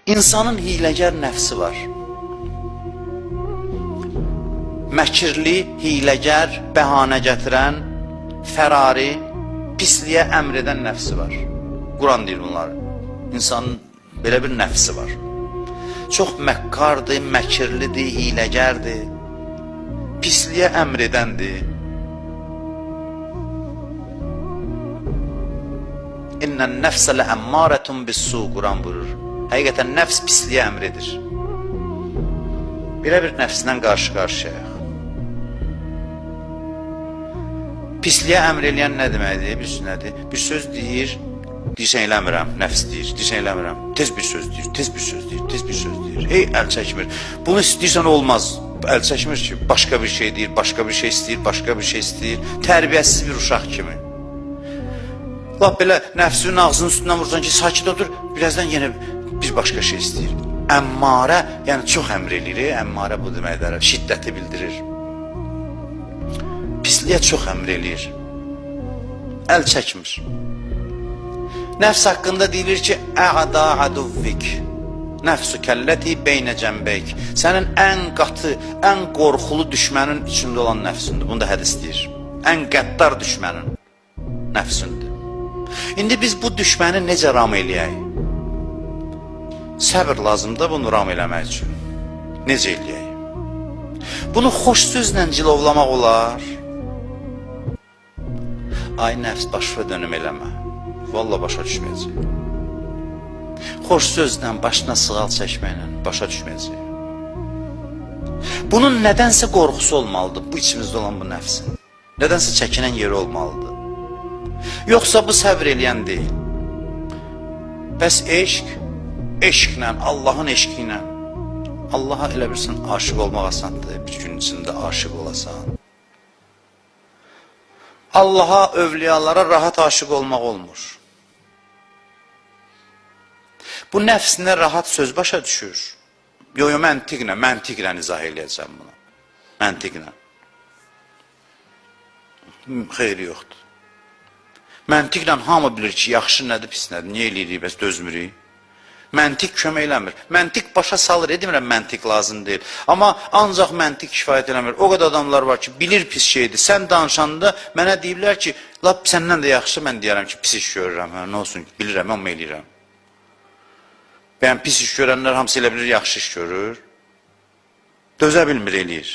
İnsanın hiləgər nəfsi var. Məkirli, hiləgər, bəhanə gətirən, fərari, pisliyə əmr edən nəfsi var. Quran deyir bunları. İnsanın belə bir nəfsi var. Çox məkkardır, məkirlidir, hiləgərdir. Pisliyə əmr edəndir. İnnən nəfsə ləəmmarətun bis-su, Quran buyurur. Həqiqətən nəfs pisliyə əmr edir. Belə bir nəfslə qarşı-qarşıyayıq. Pisliyə əmr eləyən nə deməkdir? Bir nədir? Bir söz deyir, deyirsən eləmirəm, nəfs deyir, deyirsən eləmirəm. Tez bir söz deyir, tez bir söz deyir, tez bir söz deyir. Hey, əl çəkmir. Bunu istəyirsən olmaz. Əl çəkmir ki, başqa bir şey deyir, başqa bir şey istəyir, başqa bir şey istəyir. Tərbiyəsiz bir uşaq kimi. Lap belə nəfsinin ağzının üstündən vursan ki, sakit otur, birazdan yenə bir başqa şey istəyir. Əmmarə, yəni çox əmr eləyir, əmmarə bu deməkdir, şiddəti bildirir. Pisliyə çox əmr eləyir. Əl çəkmir. Nəfs haqqında deyilir ki, ə'da aduvvik. Nəfsü kəlləti beynə cəmbeyk. Sənin ən qatı, ən qorxulu düşmənin içində olan nəfsindir. Bunu da hədis deyir. Ən qəddar düşmənin nəfsindir. İndi biz bu düşməni necə ram eləyək? Səbir lazımdır bunu ram eləmək üçün. Necə eləyək? Bunu xoş sözlə cilovlamaq olar. Ay nəfs, başına dönüm eləmə. Vallah başa düşməyəcək. Xoş sözlə, başına sığal çəkməklə başa düşməyəcək. Bunun nədənsə qorxusu olmalıdır, bu içimizdə olan bu nəfsin. Nədənsə çəkinən yeri olmalıdır. Yoxsa bu səbr eləyən deyil. Bəs eşq, eşqlə, Allahın eşqi ilə. Allaha elə bilirsən aşiq olmaq asandır, bir gün içində aşiq olasan. Allaha, övliyalara rahat aşiq olmaq olmur. Bu nəfsinə rahat söz başa düşür. Yo, yo, məntiqlə, məntiqlə izah eləyəcəm bunu. Məntiqlə. Xeyri yoxdur. Məntiqlə hamı bilir ki, yaxşı nədir, pis nədir, niyə eləyirik, bəs dözmürük? Məntiq kömək eləmir. Məntiq başa salır, demirəm məntiq lazım deyil. Amma ancaq məntiq kifayət eləmir. O qədər adamlar var ki, bilir pis şeydir. Sən danışanda mənə deyiblər ki, lap səndən də yaxşı mən deyərəm ki, pis iş görürəm. Hə, nə olsun, bilirəm, amma eləyirəm. Bəyən pis iş görənlər hamısı elə bilir, yaxşı iş görür. Dözə bilmir, eləyir.